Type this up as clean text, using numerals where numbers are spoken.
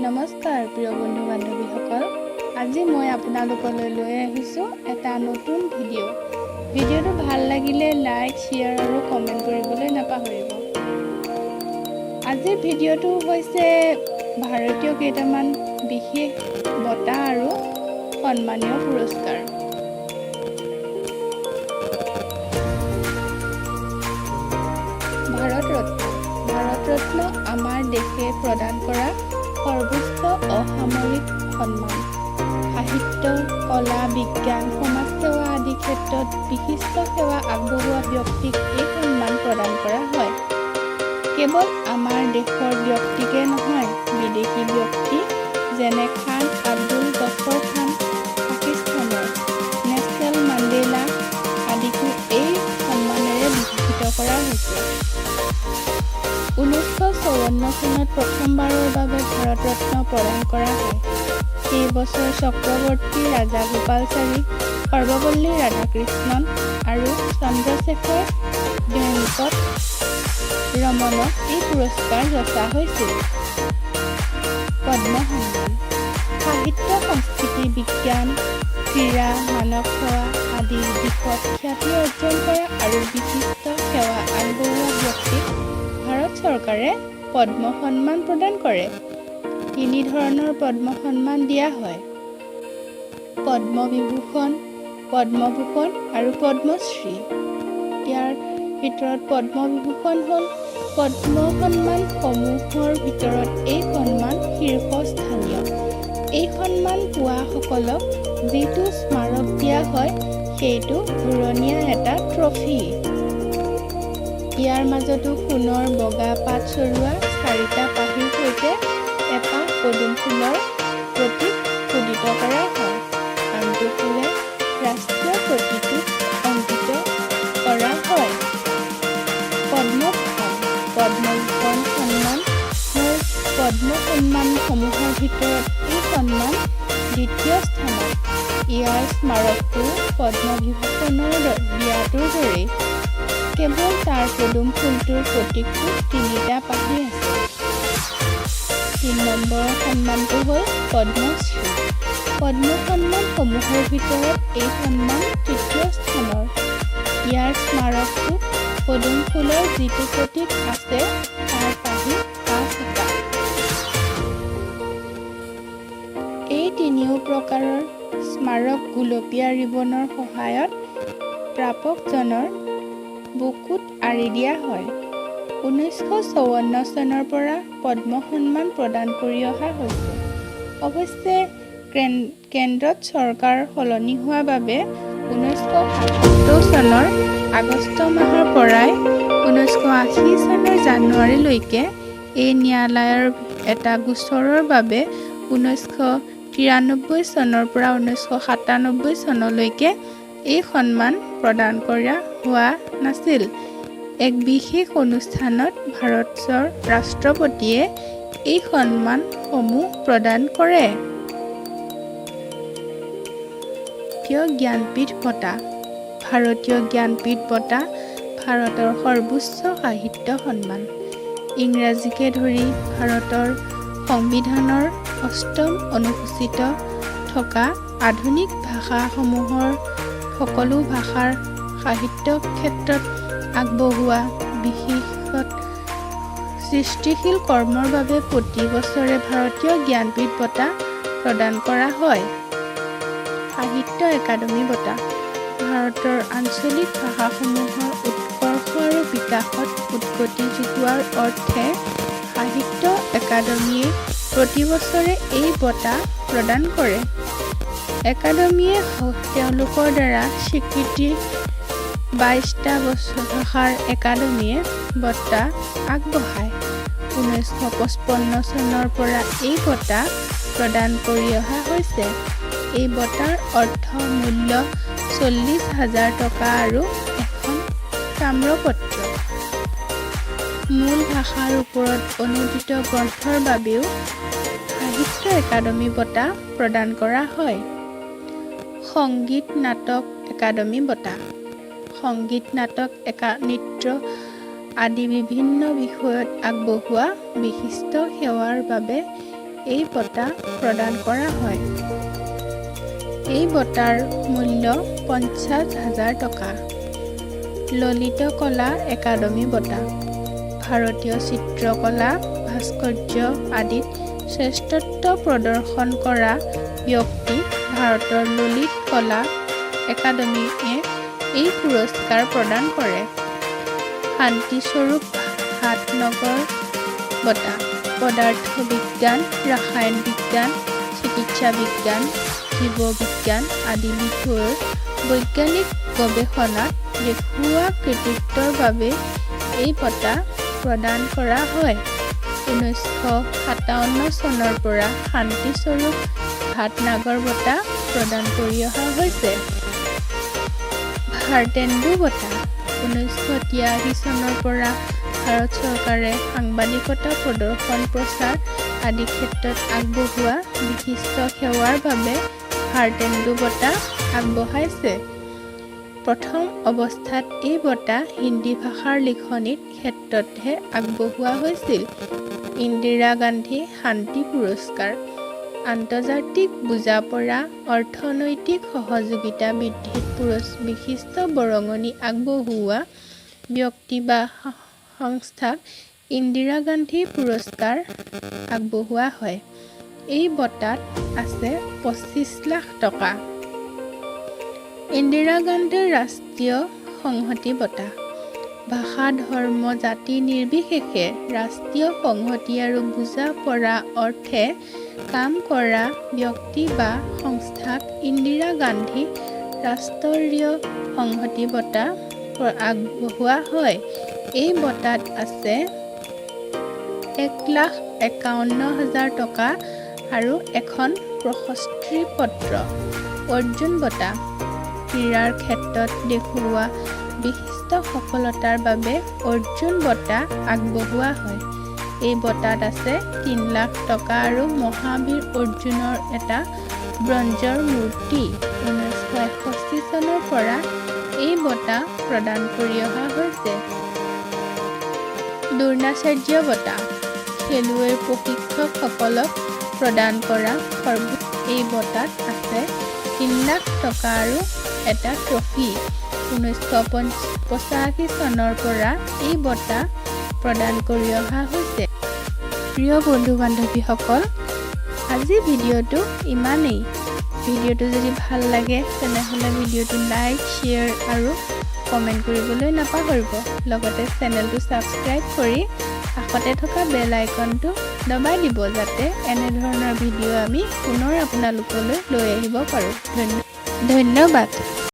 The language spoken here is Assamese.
নমস্কাৰ প্ৰিয় বন্ধু বান্ধৱীসকল, আজি মই আপোনালোকলৈ লৈ আহিছোঁ এটা নতুন ভিডিঅ'। ভিডিঅ'টো ভাল লাগিলে লাইক, শ্বেয়াৰ আৰু কমেণ্ট কৰিবলৈ নাপাহৰিব। আজিৰ ভিডিঅ'টো হৈছে ভাৰতীয় কেইটামান বিশেষ বঁটা আৰু সন্মানীয় পুৰস্কাৰ। ভাৰত ৰত্ন। ভাৰত ৰত্ন আমাৰ দেশে প্ৰদান কৰা সৰ্বোচ্চ অসামৰিক সন্মান। সাহিত্য, কলা, বিজ্ঞান, সমাজসেৱা আদি ক্ষেত্ৰত বিশিষ্ট সেৱা আগবঢ়োৱা ব্যক্তিক এই সন্মান প্ৰদান কৰা হয়। কেৱল আমাৰ দেশৰ ব্যক্তিকে নহয়, বিদেশী ব্যক্তি যেনে খান আব্দুল গফৰ খান পাকিস্তানৰ, নেলছন মাণ্ডেলা আদিকো এই সন্মানেৰে বিভূষিত কৰা হৈছে। 1954 চনত প্ৰথমবাৰৰ বাবে ভাৰত ৰত্ন প্ৰদান কৰা হয়। সেই বছৰ চক্ৰৱৰ্তী ৰাজাগোপালচাৰী, সৰ্বপল্লী ৰাধাকৃষ্ণন আৰু চন্দ্ৰশেখৰ ভেংকট ৰমনক এই পুৰস্কাৰ যঁচা হৈছিল। পদ্ম সন্মান। সাহিত্য, সংস্কৃতি, বিজ্ঞান, ক্ৰীড়া, মানৱ সেৱা আদিৰ দিশত খ্যাতি অৰ্জন কৰা আৰু বিশিষ্ট সেৱা আগবঢ়োৱা ব্যক্তিক ভাৰত চৰকাৰে পদ্ম সন্মান প্ৰদান কৰে। তিনি ধৰণৰ পদ্ম সন্মান দিয়া হয়: পদ্মবিভূষণ, পদ্মভূষণ আৰু পদ্মশ্ৰী। ইয়াৰ ভিতৰত পদ্মবিভূষণ হ'ল পদ্ম সন্মানসমূহৰ ভিতৰত এই সন্মান শীৰ্ষস্থানীয়। এই সন্মান পোৱাসকলক যিটো স্মাৰক দিয়া হয়, সেইটো ঘূৰণীয়া এটা ট্ৰফী। ইয়াৰ মাজতো সোণৰ বগা পাত চৰোৱা চাৰিটা পাহিৰ সৈতে এপাহ পদুম ফুলৰ প্ৰতীক খোদিত কৰা হয়। আনটো ফালে ৰাষ্ট্ৰীয় প্ৰতীকটো অংকিত কৰা হয়। পদ্মভূষণ। পদ্মভূষণ সন্মানৰ পদ্ম সন্মানসমূহৰ ভিতৰত এই সন্মান দ্বিতীয় স্থানত। ইয়াৰ স্মাৰকটো পদ্মবিভূষণৰ দিয়াটোৰ দৰেই, কেৱল তাৰ পদুম ফুলটোৰ প্ৰতীকটোত তিনিটা পাহি আছে। তিনি নম্বৰৰ সন্মানটো হ'ল পদ্মশ্ৰী। পদ্ম সন্মানসমূহৰ ভিতৰত এই সন্মান তৃতীয় স্থানৰ। ইয়াৰ স্মাৰকটোত পদুম ফুলৰ যিটো প্ৰতীক আছে, তাৰ পাহি পাঁচোটা। এই তিনিও প্ৰকাৰৰ স্মাৰক গুলপীয়া ৰিবনৰ সহায়ত প্ৰাপকজনৰ বুকুত আঁৰি দিয়া হয়। 1954 চনৰ পৰা পদ্ম সন্মান প্ৰদান কৰি অহা হৈছে। অৱশ্যে কেন্দ্ৰত চৰকাৰ সলনি হোৱা বাবে 1977 চনৰ আগষ্ট মাহৰ পৰাই 1980 চনৰ জানুৱাৰীলৈকে এই ন্যায়ালয়ৰ এটা গোচৰৰ বাবে 1993 চনৰ পৰা 1997 চনলৈকে এই সন্মান প্ৰদান কৰা হোৱা নাছিল। এক বিশেষ অনুষ্ঠানত ভাৰতৰ ৰাষ্ট্ৰপতিয়ে এই সন্মানসমূহ প্ৰদান কৰে। ভাৰতীয় জ্ঞানপীঠ বঁটা। ভাৰতীয় জ্ঞানপীঠ বঁটা ভাৰতৰ সৰ্বোচ্চ সাহিত্য সন্মান। ইংৰাজীকে ধৰি ভাৰতৰ সংবিধানৰ অষ্টম অনুসূচীত থকা আধুনিক ভাষাসমূহৰ সকলো ভাষাৰ সাহিত্য ক্ষেত্ৰত আগবঢ়োৱা বিশেষত সৃষ্টিশীল কৰ্মৰ বাবে প্ৰতি বছৰে ভাৰতীয় জ্ঞানপীঠ বঁটা প্ৰদান কৰা হয়। সাহিত্য একাডেমী বঁটা। ভাৰতৰ আঞ্চলিক ভাষাসমূহৰ উৎকৰ্ষ আৰু বিকাশত উদগতি যোগোৱাৰ অৰ্থে সাহিত্য একাডেমীয়ে প্ৰতি বছৰে এই বঁটা প্ৰদান কৰে। একাডেমীয়ে তেওঁলোকৰ দ্বাৰা স্বীকৃতি 22টা ভাষাৰ একাডেমীয়ে বঁটা আগবঢ়ায়। 1955 চনৰ পৰা এই বঁটা প্ৰদান কৰি অহা হৈছে। এই বঁটাৰ অৰ্থ মূল্য 40,000 টকা আৰু এখন তাম্ৰপত্ৰ। মূল ভাষাৰ ওপৰত অনূদিত গ্ৰন্থৰ বাবেও সাহিত্য একাডেমী বঁটা প্ৰদান কৰা হয়। সংগীত নাটক একাডেমী বঁটা। সংগীত, নাটক, নৃত্য আদি বিভিন্ন বিষয়ত আগবঢ়োৱা বিশিষ্ট সেৱাৰ বাবে এই বঁটা প্ৰদান কৰা হয়। এই বঁটাৰ মূল্য 50,000 টকা। ললিত কলা একাডেমী বঁটা: ভাৰতীয় চিত্ৰকলা, ভাস্কৰ্য আদিত শ্ৰেষ্ঠত্ব প্ৰদৰ্শন কৰা ব্যক্তিক ভাৰতৰ ললিত কলা একাডেমীয়ে এই পুৰস্কাৰ প্ৰদান কৰে। শান্তিস্বৰূপ ভাটনগৰ বঁটা: পদাৰ্থ বিজ্ঞান, ৰসায়ন বিজ্ঞান, চিকিৎসা বিজ্ঞান, জীৱ বিজ্ঞান আদি বিষয়ৰ বৈজ্ঞানিক গৱেষণাত দেখুওৱা কৃতিত্বৰ বাবে এই বঁটা প্ৰদান কৰা হয়। 1957 চনৰ পৰা শান্তিস্বৰূপ ভাটনাগৰ বঁটা প্ৰদান কৰি অহা হৈছে। ভাৰতেন্দু বঁটা: 1983 চনৰ পৰা ভাৰত চৰকাৰে সাংবাদিকতা, প্ৰদৰ্শন, প্ৰচাৰ আদি ক্ষেত্ৰত আগবঢ়োৱা বিশিষ্ট সেৱাৰ বাবে ভাৰতেন্দু বঁটা আগবঢ়াইছে। প্ৰথম অৱস্থাত এই বঁটা হিন্দী ভাষাৰ লিখনিৰ ক্ষেত্ৰতহে আগবঢ়োৱা হৈছিল। ইন্দিৰা গান্ধী শান্তি পুৰস্কাৰ: আন্তৰ্জাতিক বুজাপৰা, অৰ্থনৈতিক সহযোগিতা বৃদ্ধিত বিশিষ্ট বৰঙণি আগবঢ়োৱা ব্যক্তি বা সংস্থাক ইন্দিৰা গান্ধী পুৰস্কাৰ আগবঢ়োৱা হয়। এই বঁটাত আছে 25 লাখ টকা। ইন্দিৰা গান্ধী ৰাষ্ট্ৰীয় সংহতি বঁটা: ভাষা, ধৰ্ম, জাতি নিৰ্বিশেষে ৰাষ্ট্ৰীয় সংহতি আৰু বুজাপৰা অৰ্থে কাম কৰা ব্যক্তি বা সংস্থাক ইন্দিৰা গান্ধী ৰাষ্ট্ৰীয় সংহতি বঁটা আগবঢ়োৱা হয়। এই বঁটাত আছে 1,51,000 টকা আৰু এখন প্ৰশস্তি পত্ৰ। অৰ্জুন বঁটা: ক্ৰীড়াৰ ক্ষেত্ৰত দেখুওৱা বিশিষ্ট সফলতাৰ বাবে অৰ্জুন বঁটা আগবঢ়োৱা হয়। এই বঁটাত আছে 3 লাখ টকা আৰু মহাবীৰ অৰ্জুনৰ এটা ব্ৰঞ্জৰ মূৰ্তি। 1961 চনৰ পৰা এই বঁটা প্ৰদান কৰি অহা হৈছে। দ্ৰোণাচাৰ্য বঁটা: খেলুৱৈ, প্ৰশিক্ষকসকলক প্ৰদান কৰা সৰ্বোচ্চ এই বঁটাত আছে 3 লাখ টকা আৰু এটা ট্ৰফী। 1985 চনৰ পৰা এই বঁটা প্ৰদান কৰি অহা হৈছে। প্ৰিয় বন্ধু বান্ধৱীসকল, আজি ভিডিঅ'টো ইমানেই। ভিডিঅ'টো যদি ভাল লাগে, তেনেহ'লে ভিডিঅ'টো লাইক, শ্বেয়াৰ আৰু কমেণ্ট কৰিবলৈ নাপাহৰিব। লগতে চেনেলটো ছাবস্ক্ৰাইব কৰি কাষতে থকা বেল আইকনটো দবাই দিব, যাতে এনেধৰণৰ ভিডিঅ' আমি পুনৰ আপোনালোকলৈ লৈ আহিব পাৰোঁ। ধন্যবাদ।